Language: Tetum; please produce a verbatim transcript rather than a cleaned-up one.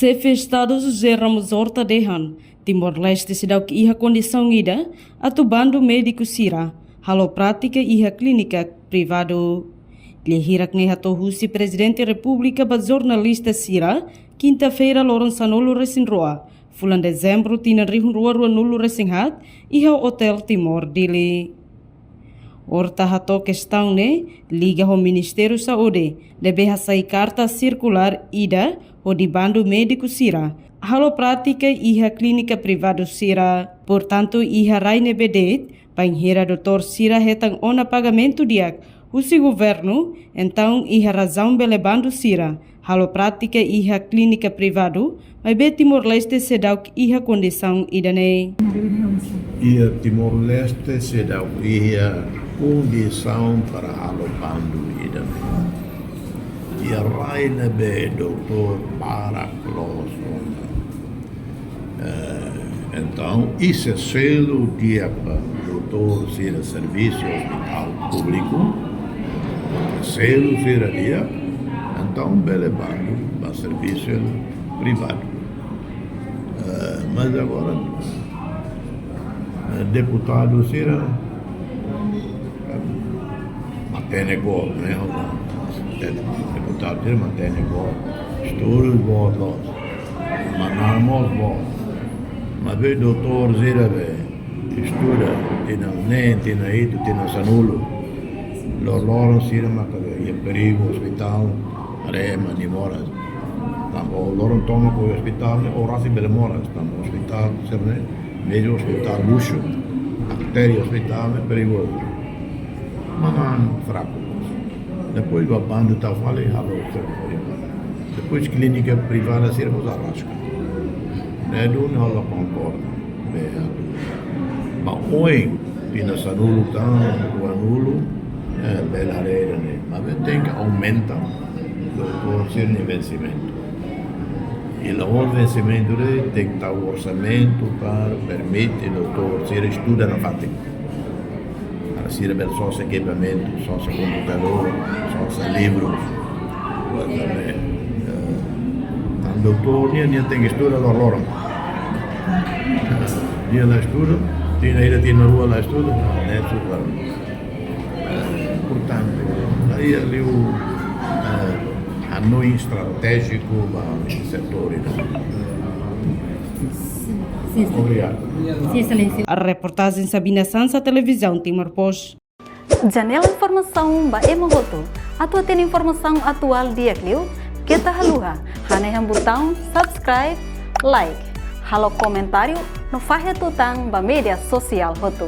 Xefe Estadu José Ramos Horta dehan, Timor-Leste seidauk iha kondisaun ida atu bandu médiku sira halo prátika iha klínika privadu. Lia hirak ne'e hato'o husi Prezidente Repúblika ba jornalista sira, kinta-feira loron sanulu-resin-rua, fulan Dezembru tinan rihun rua rua-nulu resin haat, iha Hotel Timor Dili. Horta hato'o kestaun ne'e liga ho Ministériu Saúde, ne'ebé hasai karta sirkulár ida hodi bandu médiku sira halo prátika iha klínika privadu sira. Portantu, iha rai ne'ebé de'it, bainhira doutór sira hetan ona pagamentu di'ak husi governu, entaun iha razaun bele bandu sira halo prátika iha klínika privadu, maibé Timor-Leste seidauk iha kondisaun ida-ne'e. Iha Timor-Leste seidauk iha kondisaun para halo bandu ida-ne'e. Iha rai ne'ebé doutór barak loos ona. Eh, entaun, i se selu di'ak ba doutór sira servisu iha ospitál públiku, selu sira di'ak, entaun bele bandu ba servisu privadu. Eh, mas agora, eh, deputadu sira, eh, matenek boot, ne'e? Deputadu sira matenek boot, estudu boot loos, manán mós boot. Maibé doutór sira be estuda tinan neen, tinan hitu, tinan sanulu. Loroloron sira maka iha perigu ospitál, haree ema nia moras. Tanba loron tomak ospitál ne'e, oras bele moras, tanba ospitál sira-ne'e, mezmu ospitál luxu, aktéria ospitál ne'e perigozu. Manán fraku. Depois ba bandu ita fali, halo. Depois klínika privada sira mós arraska. Ne'e duni ha'u la konkorda. Be atu. Ba oin, tinan sanulu tan, ruanulu, eh, bele haree ne'e. Maibé tenke aumenta doutór sira-nia vensimentu. I la'ós vensimentu de'it, tenke tau orsamentu para permite doutór sira estuda nafatin. Para sira bele sosa ekipamentu, sosa komputadór, sosa livru. Buat ne'e, eh, tan doutór nian, nia tenke estuda loroloron. Nia la estuda, tinan ida, tinan rua la estuda, ne'e susar. Eh, portantu, iha liu, eh, hanoin estratéjiku ba setór ida. Sin, sin. Obrigadu. Sin, Exelénsia. Reportajen Sabina Sansa, Televizaun Timor Post. Janela informasaun ba ema hotu. Atu hatene informasaun atuál di'ak liu, keta haluha hanehan butaun subscribe, like, halo komentáriu no fahe tutan ba média sosiál hotu.